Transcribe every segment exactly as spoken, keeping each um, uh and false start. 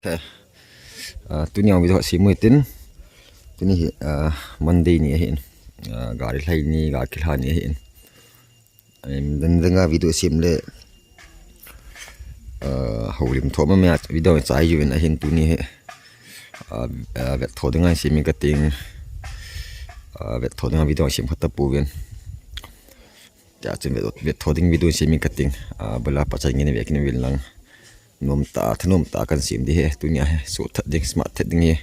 Okay. Ah, tuni a video sem u hitin. Tuni hi, ah, Monday ni ahin. Ah, gari lhai ni, gari kilha ni ahin. Em, dang dang a video sem le, ah, houlim thom a mei a video chai uvin ahin tuni hi. Ah, ah, vet tho ding a sem in kating. Ah, vet tho ding a video sem khat tapouvin. Tia chun vet, vet tho ding video sem in kating. Ah, bula pachat ngen ve kin uvin lang. Nom ta, thanom ta kan sem di hi. Tuni a hi, so that ding, smart that ding hi.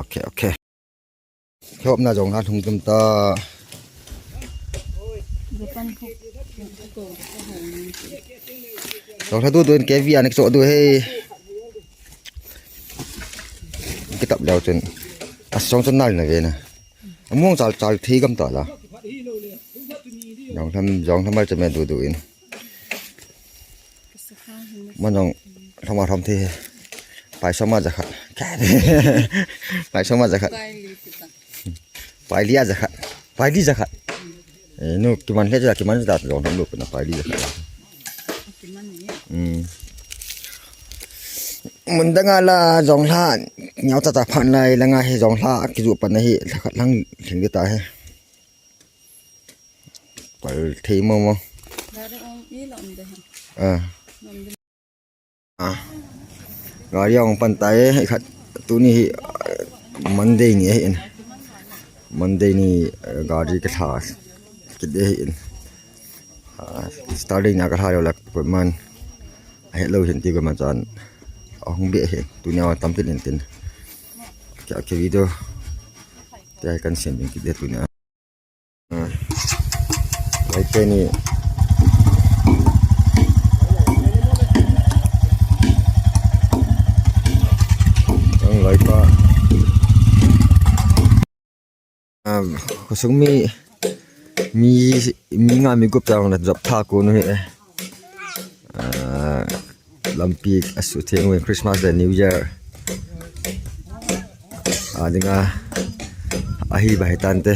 Okay, okay. Khop na jong ha thung tum ta. Jong ha du du in K V an so du he. Kitap leo chun. A song chun nal na ve na. Among chal chal thi gam ta la. Jong tham, jong tham mal chame du du in. Manong thama thom thi. Pai soma jakhat. Pai soma jakhat. Pai li jakhat. Pai li jakhat. Eh, nu kiman le ja kiman ja jong tham lu na pai li jakhat. Hmm. Mun dang a la jong la nyau ta ta phan lai la nga he jong la ki ju pan na hi la khat lang thing ta he. Pal thei mo mo. Gari ong i lom de. Ah. Lom de. Ah. Gari ong pan ta e, khat tuni hi, ah, Monday ni ahin. Monday ni, eh, gari ka tha kit e ahin. Ah, starting na ka tha lo lak man. Ahe lo hin ti ko man chan. Ahung be ahin. Tuni a tam tin tin. Kya kya video. Te kan sem din kit e tuni a. Ah. Lai te ni. Ang lai pa. Ah, khosung mi, mi, mi nga mi gup ta na jop tha ko nu he. Ah, lampi asu theng uvin Christmas le New Year. A dinga ahi ba hi tante.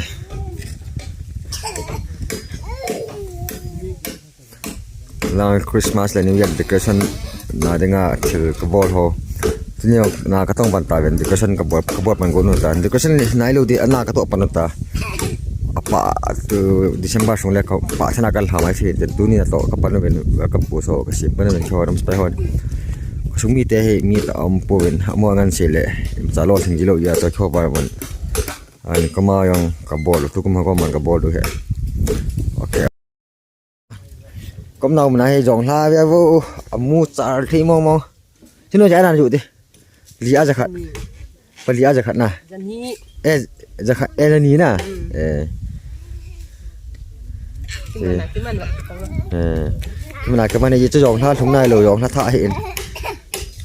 Lang Christmas le New Year decoration na dinga thil ka bol ho. Tuni na ka tong ban ta ven decoration ka bol, ka bol pan ko nu ta. Decoration ni nai lo di ana ka to pan ta. Apa tu December sung le ka pa sana ka lha mai si te tuni na to ka pan ven ka pu so ka sim pan ven cho ram spai hon. Sung mi te he mi ta am po ven mo ngan se le. Im cha lo sing ji lo ya to cho ba mon. Ani kama yang ka bol tu kuma ko man ka bol tu he. Okay. Kom nau mana he jong la ve vo amu char thi mo mo. Sino ja na ju ti. Li a jakhat. Pali a jakhat na. Jan hi. Eh, jakhat, eh, ni na. Hmm. Eh. Kiman na, kiman na, kiman na. Eh. Kiman na, kiman na, ye chu jong la thung nai lo, jong la tha he in.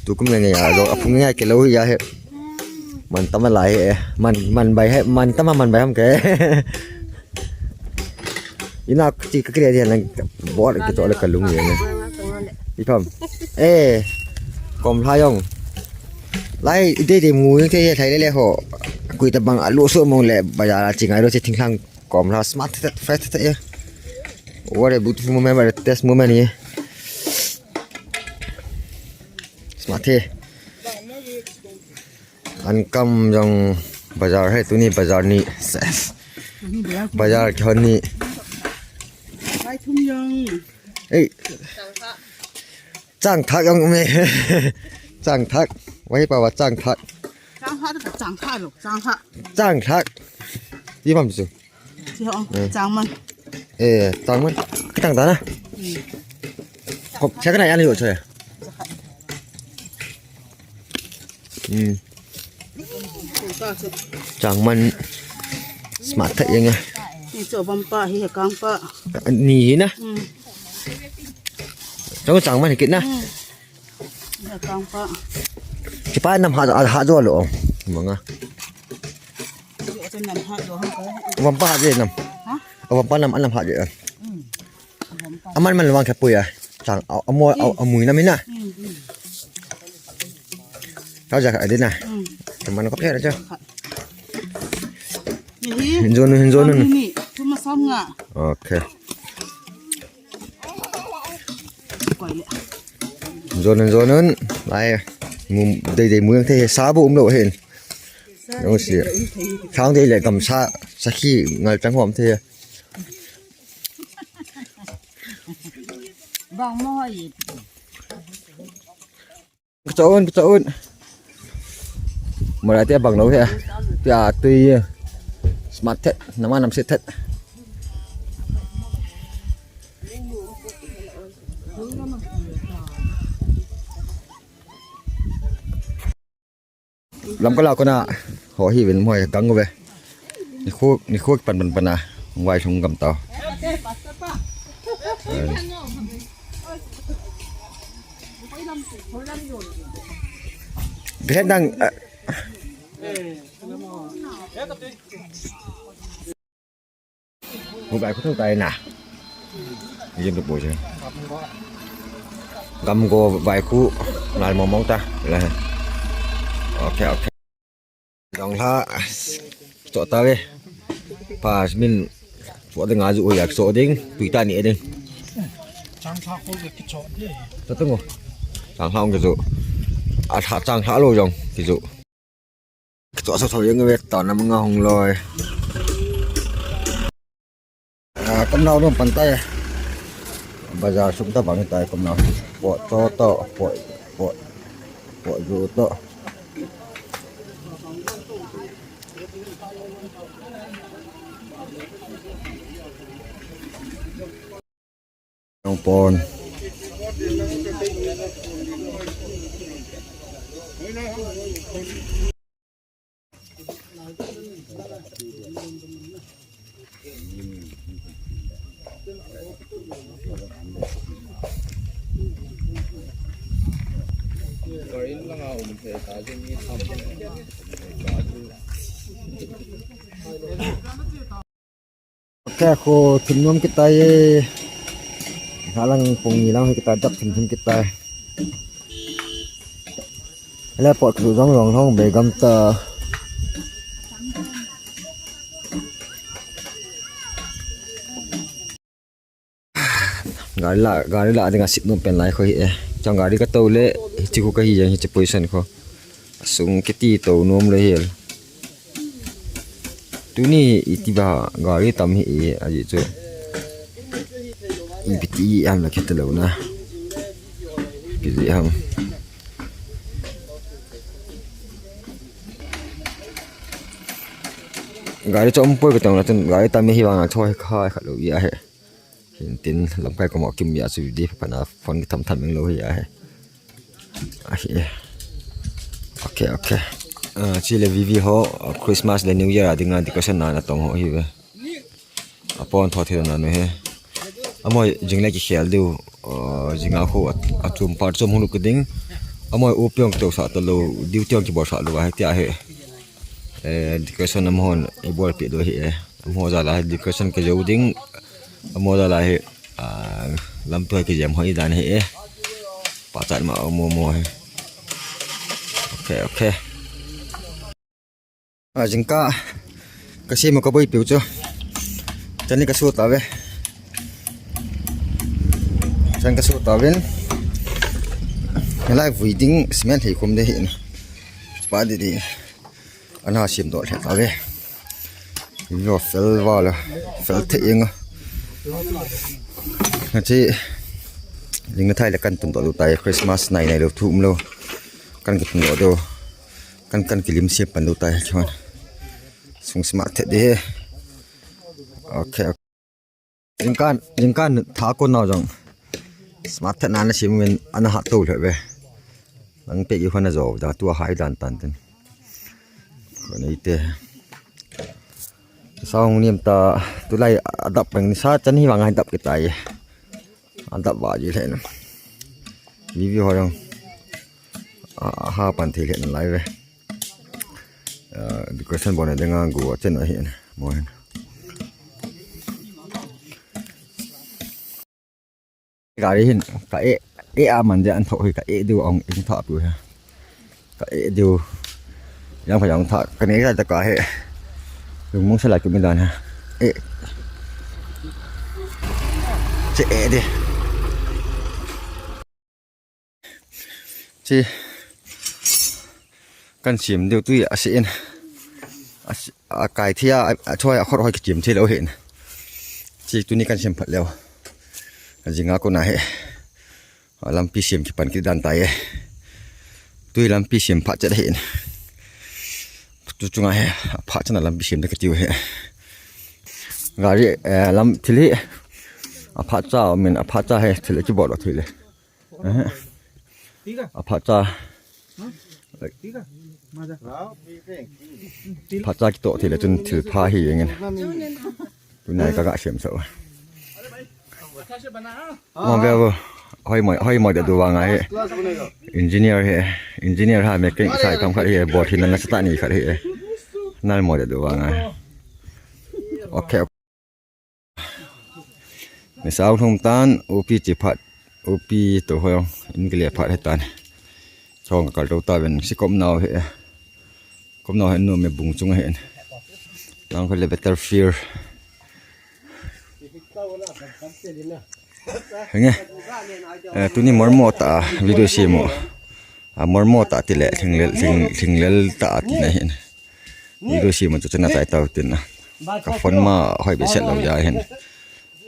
Tu kum nge nge ya, jong a phung nge ke lo ya he. Man tama lai he, man, man bai he, man tama man bai ham ke. Ina chi ka kre dia nang bol ki to le ka lung ye ne. I pham. Eh. Kom la jong. Lai de de mu te ye thai le le ho. Kui ta bang a lo so mong le ba ya la chi ngai lo chi thing lang kom la smart te fresh te ye. What a beautiful moment, what a test moment ye. Smart te. An kam jong bazar he tuni bazar ni. Bazar kyo ni. Bai thum jong. Ei. Chang thak jong me. Chang thak. Wai pa wa chang thak. Chang thak, chang thak lo, chang thak. Chang thak. Di pam su. Chi ho, eh. Chang man. Eh, chang man. Ka chang ta na. Hmm. Ko, cha ka na yan yo cha. Hmm. Chang man smart thei yang a. Ni cho bam pa hi kang pa. Ni na. Hmm. Chang chang man kit na. Hmm. Kang pa. Chi pa nam ha ha jo lo. Manga. Yo cho nam ha jo ha. Bam pa ha je nam. Ha? Bam pa nam nam ha je. Hmm. Aman man wang khapu ya. Chang a, amo a, amui na mina. Tao ja ka dina. Teman ko pera ja. Hinjonun, hinjonun. Ni, cuma sam nga. Okay. Hinjonun, hinjonun. Lai. Mum dei dei mu jeng thei, sa bu um lou hin. Nang si. Sang dei le gamsa, sakhi ngal chang hom thei. Bang mo hoi. Ka cho un, ka cho un. Mara te bang lou he. Tia tui. Smart thet, nama nam se thet. Lamka la kona ho hi ven moi gang ve. Ni khu, ni khu pan pan pan a. Vai sung gam tao. Bihen dang, ah. Khu vai khu thou tai na. Yem tu po che. Gam go vai khu ngal mong mong ta. La. Okay, okay. Dong la. Cho ta ve. Pas min. Cho ding a ju ya cho ding. Tui ta ni ding. Chang tha khu ve ki cho de. Ta tu ngo. Chang tha ong ki ju. A tha chang tha lo jong ki ju. Cho sa thou jeng ve ta na manga hung loi. A, kom nau dum pan tai. Bazar sung ta bang tai kom nau. Po cho to, po, po, po ju to. Nong pon. Khe khu thim nom kitai e. Halang pung ni lang kitai, dap thim thim kitai. Hele pot khu jong jong long be gam ta. Gari la, gari la dinga sit nom pen lai khu hi e. Chang gari ka to le, hichi khu ka hi jeng, hichi position khu. Asung kiti to nom le hel. Tuni iti ba gari tam hi e, aji chu. Ipi ti ham la kiti lo na. Kiti ham. Gari chu um poi ka tong na chun gari tam hi vang a choi kha kha lo ya he. Hin tin lamkai ko mo kim ya chu di pa na phone ki tham tham lo ya he. Ahi. Okay, okay. Ah, chile V V ho, ah, Christmas le New Year a dinga decoration na na tong ho hi ve. Apon tho thei na no he. Amo jing le ki khel diu, ah, jing a khu a, a chum par chum hunu ki ding. Amo u piong to sa to lo, diu tiong ki bor sa lo a he tia he. Eh, decoration amo hon e bol pi do he. Amo jala decoration ki jo ding. Amo jala he. Ah, lam tu hai ke jam hoi dan he e. Pachat ma mo mo he. Okay, okay. Ah, jingkah ka sem ka boi piu chu. Chani ka su ta ve. Chan ka su ta ven. Nalai vui ding cement hei khum de hi na. Pa di di. Ana sem dol he ta ve. Yo fel wala. Fel the inga. Ngachi. Ling na thai le kan tun dol tai Christmas nai nai lo thum lo. Kan ki tun dol do. Kan kan ki lim sem pan lo tai chuan. Sung smart the de. Okay, okay. Jingkah, jingkah tha ko nau jong. Smart tha na na sim uvin ana ha to le ve. Nang pe i hona jo da tua hai dan tan tin. Ko nei te. Sa hung niam ta tulai adap peng sa chan hi vang hai dap kitai. Adap va ji le na. Vivi ho jong. A, ha pan thei le na lai ve. Ah, decoration bon a dinga gu a chen ahi na. Mo hin. Gari hin ka e, e a man de an tho hi ka e diu ong in tha pu ha. Ka e diu. Yang pha yang tha ka nei ta ka he. Lung mong sa la ki mi dan ha. E. Che e de. Chi. Kan sem diu tui a se in. A se, a kai thei a, a thoi a khot hoi kitim thei lou hin. Chi tuni kan sem phat leu. Ka jinga kona hi. A lampi sem kipan kit dan tai e. Tui lampi sem phat chet hin. Tu chunga hi, a phat chan a lampi sem de ka tiu hi. Gari, eh, lam thil hi. A phat cha, min a phat cha hi, thil kibol lo thil hi. Eh. A phat cha. Phat cha kitoh thei le chun thil pha hi jeng in. Tunai ka ga sem sa. Mo ve vo. Hoi mo, hoi mo de du vang a hi. Engineer hi. Engineer ha mechanic sai kam khat hi. Bol hi na na sa ta ni khat hi. Nal mo de du vang a hi. Okay. Ni sau thum tan, upi chi phat, upi to ho, in kile phat he tan. Chong kal to ta ven, si kom nau he. Kom nau he nu me bung chung he. Lang ko le better fear. Henge. Eh, tuni mormo ta video si mo. A mormo ta ti le, thing le, thing, thing le ta ti na hin. Video sem chu chana chai tau tin a. Ka phone ma hoi be set lou ja hin.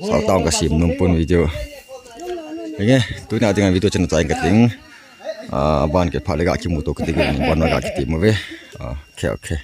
Sau tau ka sem nom pon video. Henge, tuni a dinga video chana chai ka ting. A, ban ke pha le ga kimu to ka ting, ban ga kitim mo ve. A, okay, okay.